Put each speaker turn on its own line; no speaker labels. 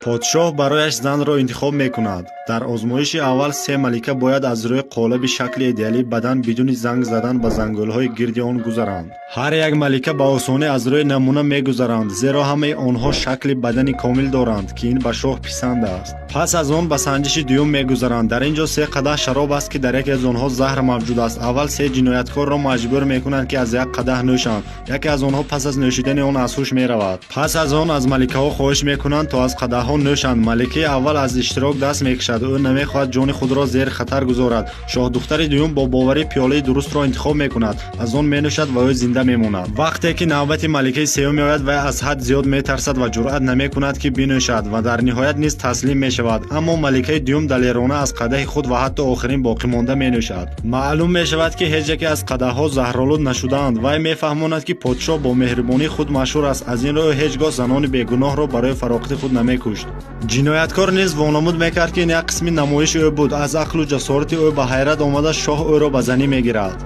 Подшоҳ барояш занро интихоб мекунад. Дар озмоиши аввал се малика бояд аз рӯи қолаби шакли идеалии бадан бидуни занг задан ба зангӯлҳои гирди он гузаранд. Ҳар як малика ба осонӣ аз рӯи намуна мегузаранд, зеро ҳамаи онҳо шакли бадани комил доранд, ки ин ба шоҳ писанд аст. Пас аз он ба санҷиши дуюм мегузаранд. Дар ин ҷо се қадаҳ шароб аст, ки дар яке аз онҳо заҳр мавҷуд аст. Аввал се ҷинояткорро маҷбур мекунанд, ки аз як қадаҳ нӯшанд. Яке аз онҳо пас аз нӯшидани он аз ҳуш меравад. Пас аз он аз маликаҳо хоҳиш мекунанд, то аз қадаҳҳо нӯшанд. Маликаи аввал аз иштирок даст мекашад. Ӯ намехоҳад ҷони худро зери хатар гузорад. Шоҳдухтари дуюм бо боварӣ пиёлаи дурустро интихоб мекунад, аз он менӯшад ва ӯ зинда мемонад. Вақте ки навбати маликаи сеюм меояд, вай аз ҳад зиёд метарсад ва ҷуръат намекунад, ки бинӯшад, ва дар ниҳоят низ таслим мешавад. Аммо маликаи дуюм далерона аз қадаҳи худ ва ҳатто охирин боқимонда менӯшад. Маълум мешавад, ки ҳеҷ яке аз қадаҳҳо заҳролуд нашудаанд. Вай мефаҳмонад, ки подшоҳ бо меҳрубонии худ машҳур аст, аз ин рӯ ҳеҷ гоҳ занони бегуноҳро барои фароғати худ намекушт. Ҷинояткор низ вонамуд мекард, ки ин як қисми намоиши ӯ буд. Аз ақлу ҷасорати ӯ ба ҳайрат омада, шоҳ ӯро ба занӣ мегирад.